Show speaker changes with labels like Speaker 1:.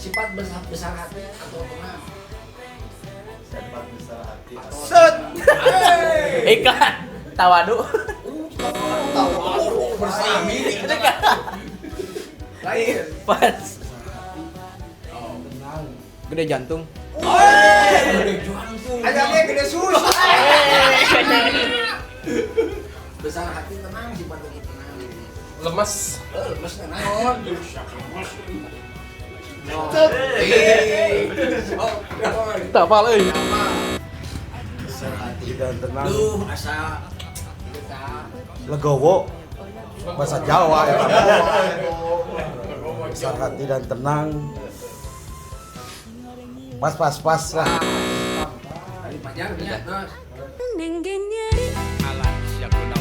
Speaker 1: Sifat besar, besar hati atau tenang?
Speaker 2: Sifat besar hati.
Speaker 1: Set.
Speaker 3: Iklan. Tawadu.
Speaker 1: Tahu bersami. Lain.
Speaker 3: Pas.
Speaker 1: Oh, tenang.
Speaker 4: Gede jantung.
Speaker 1: Gede jantung.
Speaker 5: Ayamnya gede susu.
Speaker 1: Besar hati tenang, sifat lagi tenang.
Speaker 6: Lemes.
Speaker 1: Eh, lemes naon? Eh. Oh,
Speaker 6: Tak apa euy.
Speaker 2: Besar hati dan tenang.
Speaker 1: Duh, asa kita
Speaker 2: Legowo. Bahasa Jawa ya. Besar hati dan tenang. Pas pas pas lah.
Speaker 1: Tadi panjang ya, Nos.
Speaker 6: Alah, siap.